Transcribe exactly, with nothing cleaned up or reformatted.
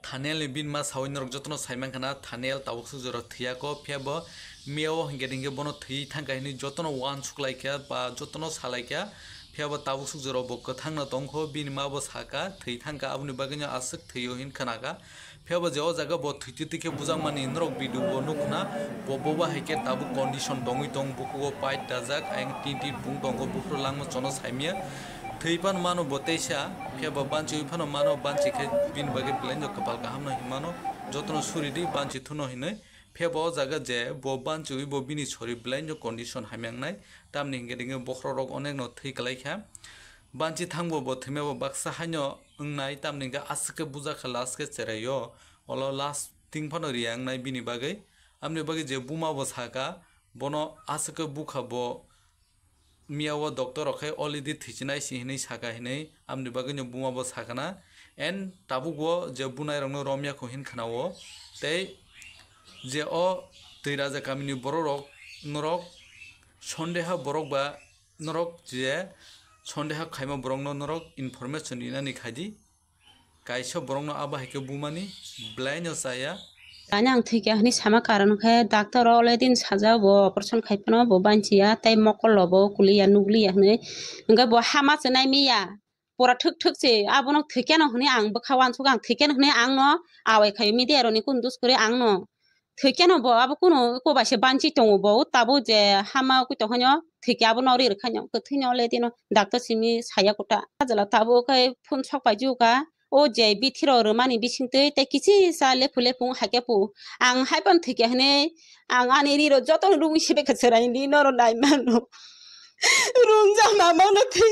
Thaniel ni bini ma sawi norok jotono saimankha na, Thaniel tabuk suk jora thwiyako, phiya bo miyao hinkhe hinkhe bono thwi thangkha hinwi jotono uansuk laikha ba jotono salaikha, phiya bo tabuk suk jora bo kwthangno tongkho, bini ma bo sakha thwi thangkha, aboni bagwino aswk thwio hin khnakha. Phiya bo je o jaga bo thwitwi twi khe bujakmani norok video bo nukhna, bo boba hai khe tabuk condition tongwi tong, bukugo pipe dajak, ayang tin tin pung tongo, buphuru langma chono saimya. Thwi phano mano bo teisa, phiya bo banchiwi phano mano, banchi khe bini bagwi belai no kwpal kaham no hinmano, jotono suri di banchi thuno hinwi. Phiya bo o jaga je bo banchiwi bo bini sori belai no condition hamya wngnai, tamni hinkhe dingwi bokhorok rok onek no thwi kwlai kha. Banchi thangbo bo thwima bo baksa haino wngnai, tamni hwnkhe aswk khe bujakha last khe cheraio, olo last thing phano riya wngnai bini bagwi. Amni bagwi je buma bo sakha, bono aswk khe bukha bo miyao doctor rok khe already thwichinai si hinwi sakha hinwi, amni bagwino buma bo sakha na. And tabuk bo je bunai rokno romya kho hin khna o, tei je o Twi Raja kamini borok rok norok sondeha borok ba norok je sondeha khaima borokno norok information rinani khaidi. Kaisa borokno abo hai khe bumani belai no chaya. Ani ang thwikha hwnwi sama karon khe doctor o le din sajak bo operation khai phano bo banchiya tei mokol rok bo kuliya nugliya hwnwi. Hwnkhe bo hama se nai miya. Pura thwk thwk se abono thwikha no hwnwi ang bwkha uansuk ang thwikha no hwnwi ang no awai khaio media rok ni kunu dus kwrwi ang no. Thwikhe no bo abo kunu eko bai se banchi tongo bo, tabuk je hama oi tongkha no thwikhe abo no ri rwkha no kwthwi no le tino doctor simi saya kota. Ajala tabuk khe phone sok pai juka, o je bithi rok rwmani bisingtwi tei kichisa lephu lephu wng hai khe pu. Ang hai phano thwikhe hwnwi ang ani ri rok joto no rungwi se bekha chwrai di norok nai mano. Rungjak mamang no thwi.